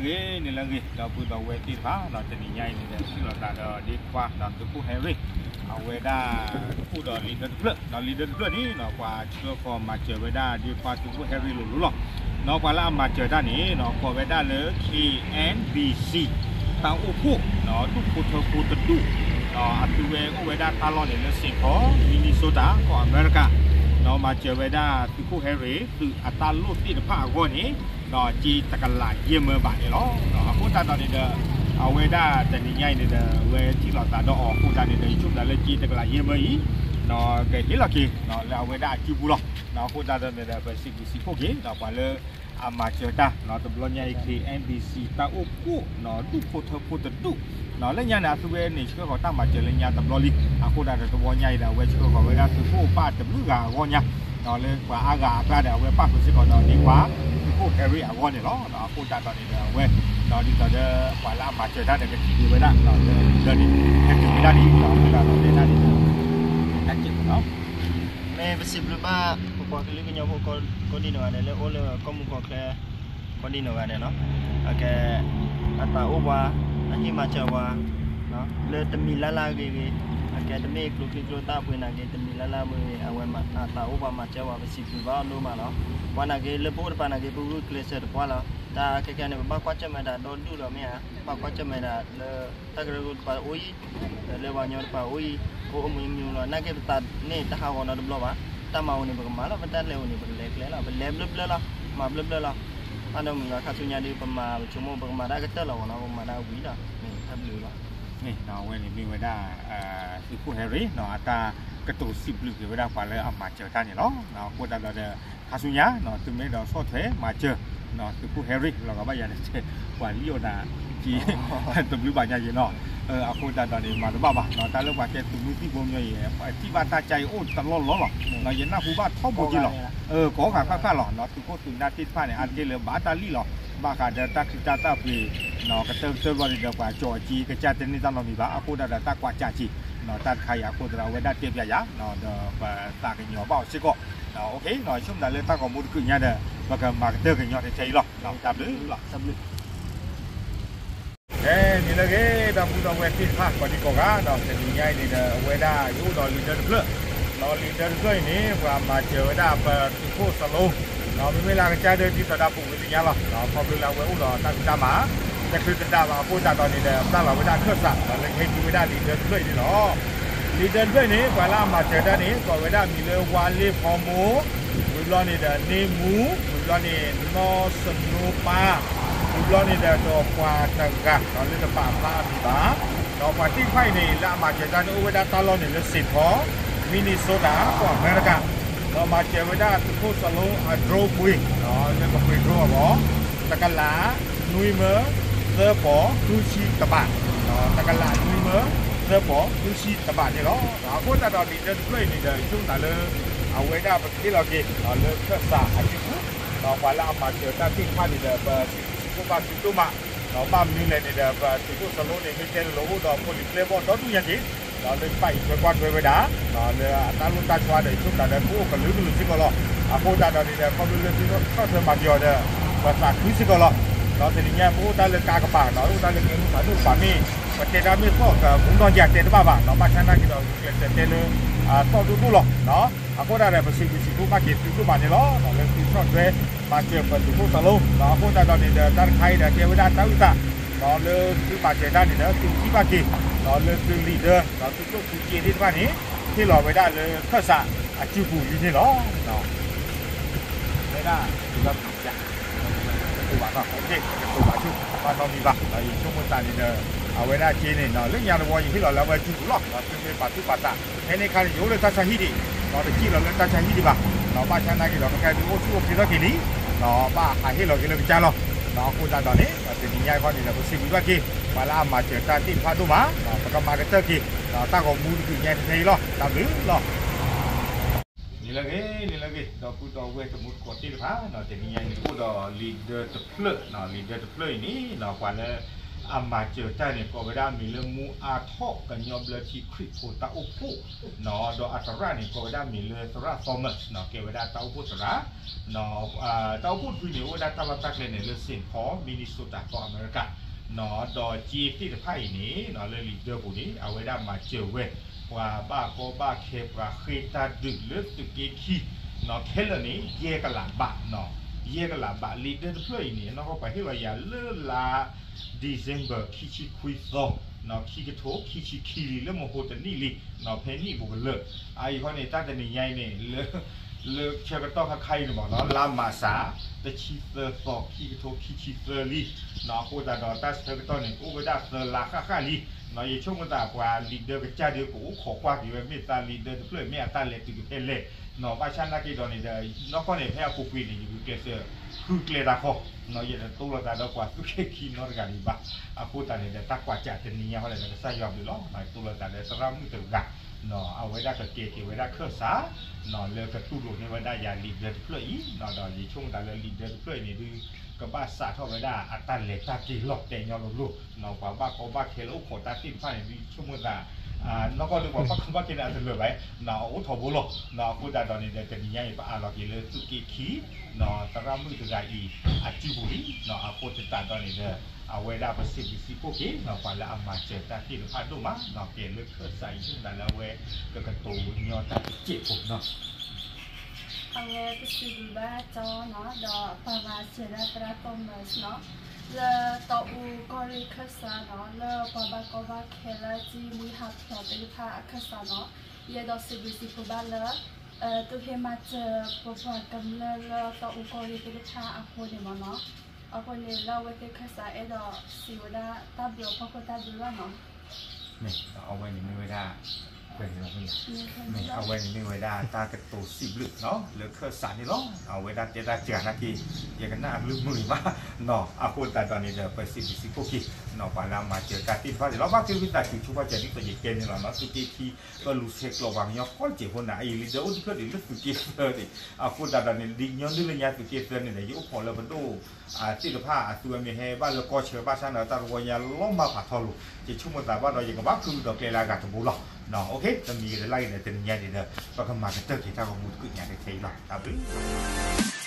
ဂ့ၤန့ၣ်လၢဂ့ၤ ဒီပုၢ်ဒီဝဲၢ်သ့ၣ်တဖၣ် ဒီးတနံၤညါအံၤန့ၣ်ဒီး ထံၣ်လိာ်သးဒီးဒ့ခွါ ဒီးသုးခိၣ်ဟဲရ့ၣ် အဝဲဒၣ်အိၣ်ဒီးလံာ်ဒၢတဖျၢၣ် ဒီးလံာ်ဒၢတဖျၢၣ်န့ၣ် ပှၤဆှၢဃီၤမၤစၢၤဝဲဒၣ်ဒ့ခွါသုးခိၣ်ဟဲရ့ၣ်လိၤလိၤလီၤ. ဒီးပှၤလၢအမၤစၢၤတၢ်န့ၣ် ကိးဝဲဒၣ်လၢ K N B C တၢ်အိၣ်ဖှိၣ် ဒူၣ်ဖိထၢဖိတဒူၣ် ဒီးအသုဝဲအိၣ်ဝဲဒၣ်တၢ်လီၢ်န့ၣ်လၢ Saint Paul Minnesota ကီၢ်အမဲရကၤ ဒီးမၤစၢၤဝဲဒၣ်သုးခိၣ်ဟဲရ့ၣ် သုးအတၢ်လိၣ်သ့ၣ်တဖၣ်အဂီၢ်န့ၣ် ဒီးစ့တကလးယဲၢ်မၢဘးန့ၣ်လီၤ. အဃိသတးဒီးန့ၣ်ဒီး အဝဲဒၣ်တနံၤညါအံၤန့ၣ်ဒီး အဝဲထံၣ်လိာ်သးဒီးအီၤအဃိသတးန့ၣ်ဒီး ယဆိကမိၣ်လၢစ့တကလးယဲၢ်မၢအံၤ ကဟ့ၣ်လီၤက့ၤ လၢအဝဲဒၣ်အစုပူၤလီၤ. အဃိသတးဒီးန့ၣ်ဒီး ပစံးဘျုးစံးဖှိၣ်က့ၤ ဒီးပှၤလၢအမၤစၢၤတၢ် တဘျီညါအံၤ K N B C တၢ်အိၣ်ဖှိၣ် ဒူၣ်ဖိထၢဖိတဒူၣ် လၢညါန့ၣ် အသုဝဲန့ၣ်ဆှၢဃီၤတၢ်မၤစၢၤလၢညါတဘျီလံ. အဃိသတးဒီးတဘျီညါအံၤဒီး အဝဲဆှၢဃီၤဝဲဒၣ်သုးခိၣ်ပၢ်တဘျုးဂၤအဂီၢ်ညါ လၢပှၤအါဂၤအကျါဒီး အဝဲပၣ်ဃုာ်စ့ၢ်ကီးဒီးဒ့ခွါ သုးခိၣ်ဟဲရ့ၣ်အဂီၢ်န့ၣ်လီၤ. အဃိသတးဒီးန့ၣ်ဒီး အဝဲ ဒီးဒ်သိးဒီး ပှၤလၢအမၤစၢၤတၢ်ဒီးကထံၣ်က့ၤဝဲဒၣ် ဒီးလၢန့ၣ် ဟဲက့ၤဝဲဒၣ်လံ ဒီးအဃိသတးဒီးတဲဒၣ်န့ၣ်ဒီး တၢ်က့ၤလီၤ မ့ၢ်ပစံးဘျုးဘၣ် ပပှၤကလုာ်ကညီဖိကိးဒံနီၢ်ဂၤဒဲး လၢအိၣ်လၢကီၢ်မုၢ်ကီၢ်ချၢ ကိးဒံနီၢ်ဂၤဒဲးနီၤ အကဲ အသးအိၣ်ပှၤ အဟ့ၣ်မၤစၢၤပှၤ လၢတမံၤလၢ်လၢ်ဂ့ၤဂ့ၤ အကဲတမ့ၢ်ကျိချံကျိသၣ်ပှ့ၤနာ်က့ တမံၤလၢ်လၢ်မ့ၢ်ဂ့ၤ အဝဲအသးအိၣ်ပှၤမၤစၢၤပှၤ ပစံးဘျုးဘၣ်အီၤဒိၣ်မးလီၤ. ပှၤနာ်က့ လၢပအိၣ်တပၤနာ်က့ ပဂုာ်ကျဲးစၢးတပှၢ်လီၤ. တၢ်ခဲခဲန့ၣ် ပဘၣ်ကွၢ်ဆၢၣ်မဲာ်ဒၣ်ဒီဒူၣ်လီၤမ့ၢ်ဧါ, ဘၣ်ကွၢ်ဆၢၣ်မဲာ်ဒၣ်လၢ တၢ်ကရၢကရိတပၤအိၣ်အံၤ လၢပှၤကညီတပၤအိၣ်အံၤ ကအိၣ်မုာ်မုာ်လီၤ. နာ်က့ပသးန့ၣ်တဟးဂီၤနီတဘျီဘၣ်. တၢ်မၤအိၣ်န့ၣ်ပကမၤလီၤ, ပတၢ်လဲၤအိၣ်န့ၣ် ပကလဲၤကျဲလီၤ, ပလဲၤဘျၢဘျၢလီၤ, မၤဘျၢဘျၢလီၤ. အါဒီးမုၢ်လီၤ ခါဆူညါဒီး ပမၤပဆိကမိၣ် ပကမၤတၢ်ကတၢၢ်လီၤဂီၤနီၤ, ပကမၤတၢ်ဝံၤလီၤ. မ့ၢ်တၢ်ဘျုးလီၤ. န့ၣ် အဝဲန့ၣ်မ့ၢ်ဝဲဒၣ် သုးခိၣ်ဟဲရ့ၣ်နီၤ အတၢ်ကတိၤစံးဘျုးက့ၤဝဲဒၣ်ပှၤလၢအမၤစၢၤတၢ်န့ၣ်လီၤ. အဃိသတးဒီး ခါဆူညါ သုမ့ၢ်အဲၣ်ဒိးဆီၣ်ထွဲမၤစၢၤ သုးခိၣ်ဟဲရ့ၣ် လီၤဂာ်ဘၣ်ယၤန့ၣ် ပှၤလံၣ်အီၣ်တၢ်က့ တဘျုးဘၣ်ညါယံၤနီၤ. အဃိသတးဒီးန့ၣ် မၤတဘၣ်ဘၣ်နီၤ, တၢ်လၢပှၤကဲသုးမုၢ်သံၣ်ဘိမီၤအံၤ ထံၣ်ဘၣ်တၢ်ကါအံၤအိၣ်တလီၢ်လီၢ်လီၤ. ယနၢ်ဟူဘၣ်ထီဘိက့လီၤ. ကိးဂၤဃၣ်ဃၣ်လီၤနီၤ, သုးခိၣ်သုးနၢ်သ့ၣ်တဖၣ်န့ၣ် အါတက့ၢ်လၢဘၣ်တၢ်လံၣ်လီၤ. ဘၣ်ဃးဒီးတၢ်ချံတၢ်သၣ်ပှ့ၤ ကတၢၢ်ကတၢၢ်ဘျီန့ၣ်ဒီး ပှၤကၠီၤအက့ကစၢ်တန့ၢ်တၢ်နီတမံၤဘၣ်. အဃိသတးဒီးတၢ်ကွၢ်စၢ်က့ တၢ်တခါအံၤအဃိသတးဒီး အဝဲဒၣ်တဲပျးယၤ ဒီးပသးကညီၤဘၣ်အီၤစ့ၢ်ကီး. ဆိကမိၣ်သးလၢတၢ်ဂီၤမူတကုးညါဒီး ပကမၤကတၢၢ်ကညီၤထဲအံၤလီၤ. တၢ်ဘျုးလီၤ. ကဲ န့ၣ်လၢဂ့ၤ ဒီပုၢ်ဒီဝဲၢ်သ့ၣ်တဖၣ် ကိးဒံကိးဂၤဒီး တနံၤညါအံၤန့ၣ်ဒီး အဝဲဒၣ်ယအိၣ်ဒီးလံာ်ဒၢတဖျၢၣ်, ဒီးလံာ်ဒၢတဖျၢၣ်အံၤန့ၣ် ပှၤမၤစၢၤဝဲဒၣ်ပသုးခိၣ်စလိ ဒီးမ့မ့ၢ်လၢအကစၢ်ဒၢဒ်သိးဒီးပူၤကွံာ်သ့ၣ်ညါလီၤ. ဒီးခီဖျိလၢအဝဲအိၣ်ဒီးတၢ်ဖံးတၢ်မၤ တချုးတဒၣ်ဘၣ်အဃိသတးဒီးန့ၣ်ဒီး ပျၢ်လီၤဝဲဒၣ်ခၢၣ်စး ဒီးလၢကဟဲက့ၤဝဲဒၣ်လံာ်ဒၢတဖျၢၣ်အံၤန့ၣ်လီၤ. လံာ်ဒၢတဖျၢၣ်အံၤန့ၣ် ပှၤလၢအမၤစၢၤတၢ်န့ၣ် ကိးဝဲဒၣ်မံၤလၢဝါလ့ဖီမိၢ်, ဝံၤဘျီန့ၣ်ဒီး န့ၢ်မူ, ဝံၤဘျီန့ၣ် နီၢ်စနိပၢ်, ဝံၤဘျီန့ၣ်ဒီး ဒီးပှၤတဂၤ ဒီးလၢတပာ်ဖျါအမံၤဘၣ်. ဒီးပှၤသ့ၣ်တဖၣ်အံၤန့ၣ် လၢအမၤစၢၤတၢ်န့ၣ် အိၣ်ဝဲဒၣ်တၢ်လီၢ်န့ၣ်လၢ Saint Paul, Minnesota ကီၢ်အမဲရကၤ, ဒီးမၤစၢၤဝဲဒၣ်သုးခိၣ်စလိအ drone ပှ့ၤ လၢကပှ့ၤ drone အဂီၢ် တကလး နွံမၢ သၢပီၤ ဃုဆံတဘး, တကလး နွံမၢ သၢပီၤ ဃုဆံတဘးန့ၣ်လီၤ. အဃိသတးဒီး လံာ်ဒၢတဖျၢၣ်အံၤန့ၣ်ဒီး ယဆိကမိၣ်သးလၢ အဝဲဒၣ်ပကဟ့ၣ်လီၤက့ၤ လၢခၢၣ်စးအစုပူၤ, ဒီးပှၤလၢအမၤစၢၤတၢ်သ့ၣ်တဖၣ်န့ၣ်ဒီး ပစံးဘျုးစံးဖှိၣ်ဘၣ်သုဒိၣ်မး, ဒီးဘၣ်မနုၤလဲၣ်န့ၣ်ဒီး ပသုးခိၣ်စလိန့ၣ် မ့ၢ်တဲလိၤလိၤအိၣ်ဒီးဖိလံၤကျဲဘီၣ်ဒီဒူၣ်ညါက့ၤ ဒီးလၢတၢ်အံးထွဲကွၢ်ထွဲဝဲဒၣ် ဒီးလၢအတၢ်လိၣ်တၢ်ဆီဒီး ယဆိကမိၣ်သးဒီးကအိၣ်ကလုာ်ကလုာ်စ့ၢ်ကီးလီၤ. အဃိသတးဒီးန့ၣ်ဒီး ခီဖျိလၢသုဆီၣ်ထွဲမၤစၢၤအီၤဒီး ပသးခုစ့ၢ်ကီးလီၤ. ဒီးတနံၤညါပအိၣ်တၢ်လၢကါကပၤ ဒီးအိၣ်တၢ်လၢကဲမုၢ်ဖးဒိၣ်ကပၤမ့ၢ် ပတဲတၢ်မ့ၢ်သီၣ်ကမူနီၢ်ယၤတဲတဘၣ်ဘၣ် ဒီးဘၣ်ဆၣ်နာ်က့ၤဒီး ကျဲးစၢးတဲလၢ သီၣ်ဒိၣ်ဒိၣ်လီၤ. အဃိသတးဒီး ပစံးဘျုးစံးဖှိၣ်ဘၣ်က့ၤသုဒိၣ်မးန့ၣ်လီၤ. လၢသုဆီၣ်ထွဲမၤစၢၤပသုးခိၣ်စလိ အဃိသတးဒီးန့ၣ်ဒီး တၢ်တခါအံၤဒီး ကဲဝဲဒၣ်တၢ်အုၣ်သး ဒီးလၢသုမၤစၢၤတၢ်န့ၣ်ဒီး သုထံၣ်ဘၣ်က့ၤ ဒီးလၢသုလံာ်ဒၢ ဒီးသုကျိၣ်သုစ့သ့ၣ်တဖၣ်န့ၣ် ဟ့ၣ်လီၤဝဲဒၣ်လၢခၢၣ်စးအစုပူၤလံန့ၣ်လီၤ. ဝဲဒၣ် ကတိၤဘၣ်နီၤ ကတိၤဘၣ်ဆူ ဘၣ်နီတမံၤဘၣ် ဒီးယဆိကမိၣ်သးန့ၣ်ဒီး အဝဲဒၣ်စ့န့ၣ် လၢညါတဝီယဟ့ၣ်လီၤလၢအဝဲစုပူၤလီၤ. ဒီးသုမ့ၢ်ပာ်သူၣ်ပာ်သး ဖဲန့ၣ်အခါန့ၣ် ယအိၣ်လၢတၢ်ဆါဟံၣ်ဒံး ဒီးတစံၣ်လီၤလၢတၢ်ဆါဟံၣ်ဒံးဘၣ် ဒီးဘၣ်ဆၣ်နာ်က့ၤဒီး ခဲကနံၣ်အိၣ်ဆူၣ်အိၣ်ချ့ထီၣ်က့ၤလံ ဒီးဘၣ်ဟးဟ့ၣ်လီၤက့ၤလၢကစၢ်လီၤ. ဒီးအဃိသတးဒီးန့ၣ် ဒီးတနံၤညါအံၤခီန့ၣ်ဒီး ပစံးဘျုးဘၣ်က့ၤ ပှၤလၢအမၤစၢၤတၢ်သ့ၣ်တဖၣ်ဒိၣ်မး ဒီးပကမၤကတၢၢ်က့ၤ ဒီးတၢ်ဂီၤမူတကုးညါထဲအံၤလီၤ. တၢ်ဘျုးလီၤ. န့ၣ်လၢဂ့ၤ န့ၣ်လၢဂ့ၤ ဒီပုၢ်ဒီဝဲၢ်တံၤသကိးသ့ၣ်တဖၣ် တနံၤညါအံၤန့ၣ် အိၣ်ဒီးလံာ်ဒၢတဖျၢၣ် လံာ်ဒၢတဖျၢၣ်အံၤန့ၣ် ပှၤလၢ အမၤစၢၤတၢ်န့ၣ် ကိးဝဲဒၣ်မံၤလၢမူအါထီၣ်ကညီဘျၢထံခရံာ်ဖိတၢ်အိၣ်ဖှိၣ်, ဒီးအသရၣ်န့ၣ် ကိးဝဲဒၣ်မံၤလၢသရၣ် Thomas ကဲဝဲဒၣ်တၢ်အိၣ်ဖှိၣ်သရၣ်, တၢ်အိၣ်ဖှိၣ်တဖုန့ၣ် အိၣ်ဝဲဒၣ်တၢ်လီၢ်တၢ်ကျဲန့ၣ် လၢ Saint Paul Minnesota ကီၢ်အမဲရကၤ, ဒီးက့သ့ၣ်တဖၣ်အံၤန့ၣ် လၢ leader ပူၤန့ၣ် အဝဲဒၣ်မၤစၢၤဝဲ ပှၤဘၣ်ကီဘၣ်ခဲ ပှၤဃ့တၢ်ဒုးလၢသုးက့ခံ ခဲလၢာ်န့ၣ် ယဲၢ်ကလးဘး, ယဲၢ်ကလးဘး leader တဖျၢၣ်အံၤန့ၣ် နီၢ်ကီၢ်ပှၤဟ့ၣ်လီၤယၤလၢလါ December ခံဆံခွံသီ, ခံကထိခံဆံခံလံ လၢမဟိတနံၣ်လံ, ဖဲနံၣ်ဘူးကလၢာ်, အအံၤဃီန့ၣ် တၢ်တနံၤညါအံၤန့ၣ် လၢဆၢကတီၢ်ခါခါအံၤန့ၣ်မ့ၢ်နီၤ လါမၢ်ၡး တဆံသၢသီ ခံကထိခံဆံသၢလံ, အဃိသတးဒီးတၢ်ဆၢကတီၢ်န့ၣ် ကအိၣ်ဝဲဒၣ်သၢလါဃၣ်ဃၣ်လံ, ယဆိကမိၣ်သးပှၤ leader ကစၢ်ဒုး ကအိၣ်ခိးကွၢ်က့ၤဝဲ မ့ၢ်သး leader တဖျၢၣ် မ့ၢ်အတၢ်လဲၤတုၤကဖဲလဲၣ်, ဘၣ်ဆၣ်နာ်က့ဒီးန့ၣ်ဒီး နီၢ်ကီၢ်န့ၣ် ဖဲအပူၤကွံာ်န့ၣ် ယဂုာ်ကျဲးစၢး ဃုကျဲတၢ်ဃီ, ယတတိၢ်လိာ်သးဒီးပှၤသူၣ်က့ခံနီတဂၤဒံးဘၣ်, အဃိသတးန့ၣ်ဒီး တၢ်ကွၢ်စးတနံၤညါဃီလဲၣ်ဒီး ကစၢ်ယွၤဘျုးလီၤ, တိၢ်လိာ်သးဒီးသရၣ်မုၣ်တဂၤ အဝဲဒၣ်ကကဲက့ၤဝဲဒၣ်ခၢၣ်စး လၢကတူၢ်လိာ်န့ၢ်ဝဲဒၣ်ယၤ leader တဖျၢၣ်အံၤ, ဒီးယဆိကမိၣ်သးလၢ leader တဖျၢၣ်အံၤန့ၣ်ဒုး ကဘၣ်စးထီၣ်ဝဲဒၣ်အတၢ်လဲၤတၢ်က့ၤလီၤတဲာ်ညီလိၤလိၤ, ပှၤဘၣ်ကီဘၣ်ခဲလၢအိၣ်ခိးတၢ်သ့ၣ်တဖၣ်န့ၣ်ဒုး ယဆိကမိၣ်သး နီၢ်ကီၢ်ဒုးပှၤဘၣ်ကီဘၣ်ခဲန့ၣ် အတလၢာ်ဘၣ်, အအိၣ်ထီဘိလီၤ, အဃိသတးဒီးန့ၣ်ဒီး တနံၤညါအံၤ ပအးလီၤက့ၤလၢသုးက့ခံ သရၣ်မုၣ်တဂၤအံၤ အစုပူၤလံ, အဃိသတးဒီးန့ၣ်ဒီး အဝဲဒၣ်ပစံးဘျုးစံးဖှိၣ်က့ၤ ပှၤလၢအမၤစၢၤတၢ်သ့ၣ်တဖၣ်ဒိၣ်မး, ကဲလၢခၢၣ်စးအံၤ ယဆိကမိၣ်သးလၢအဝဲ ကကတိၤညီတၢ်တစဲးဖိနီၤ အဝဲပစံးဘျုးဘၣ်ကၠီနီၤ, ဒီးပှၤမၤစၢၤဒၣ်သရၣ် Thomas နီၤ, လၢတီအူကီၢ်ရ့ၣ်ခၢၣ်စးနီၤ, လၢပှၤဘၣ်ကီဘၣ်ခဲလၢအစံၣ်မှံဟးဖျိးသ့ၣ်တဖၣ်အခၢၣ်စးနီၤ, ယအဲၣ်ဒိးစံးဘျုးစံးဖှိၣ်ဘၣ်လၢ သုဟ့ၣ်မၤစၢၤပပှၤကမျၢၢ်လၢတီအူကီၢ်ရ့ၣ်သ့ၣ်တဖၣ်အဃိန့ၣ်မ့ၢ်နီၤ, အဃိန့ၣ် လၢအဝဲသ့ၣ်ခၢၣ်စးအဲၣ်ဒိးစံးဝဲဒၣ်တၢ်ဘျုးအဖီခိၣ်တၢ်ဘျုးလီၤနီၤ မ့ၢ်အဝဲန့ၣ်မ့ၢ်ဝဲဒၣ် မ့ၢ်အဝဲန့ၣ်မ့ၢ်ဝဲဒၣ်တၢ်ကတိၤစံးဘျုးနီၤ လၢခၢၣ်စးန့ၣ်လီၤ. အဝဲဒၣ်တဲတၢ်စှၤနာ်က့ ယကနၣ်အကလုၢ်မုာ်ဂ့ၤမးနီၤ အဃိသတးဒီးန့ၣ်ဒီး ပစံးဘျုးစံးဖှိၣ်က့ၤနီၤ ပှၤလၢအမၤစၢၤတၢ်သ့ၣ်တဖၣ်န့ၣ်လီၤ. ဘၣ်က့ၤဝံသးစူၤဆိကမိၣ်စၢၤဒ်သိးယတဲန့ၣ်လီၤနီၤ သုးက့ခံ ပလူၤဆဲးကျိးပှၤကညီကိးစဲးဖိန့ၣ် အအံၤလံဒီးအိၣ်တဖျၢၣ်ဒံးလၢသုးက့သၢန့ၣ် အဃိသတးဒီးန့ၣ် ဒ်ညီနုၢ်လၢညါသုးက့သၢန့ၣ်ဒီး ယအိၣ်ခိးလၢပဒိၣ် သ့ၣ်တဖၣ်အသုဝဲမ့ၢ်ဟဲဘၣ်လၢကီၢ်ဆၢဘၣ်ဆၣ်န့ၣ် တၢ်တဝီညါလီၤမၢ်ဖးထီလိာ် ယဆိကမိၣ်သးဘၣ်ဒီး ယကဘၣ်ဃုကဒီးကျဲလၢအဂၤတဘိလီၤ. တမံၤဂ့ၤတလၢ်ဂ့ၤဒီး တနံၤညါန့ၣ်ဒီး ပကမၤကတၢၢ်က့ၤတၢ်ဂီၤမူတကုးညါကထဲအံၤလီၤ. တၢ်ဘျုး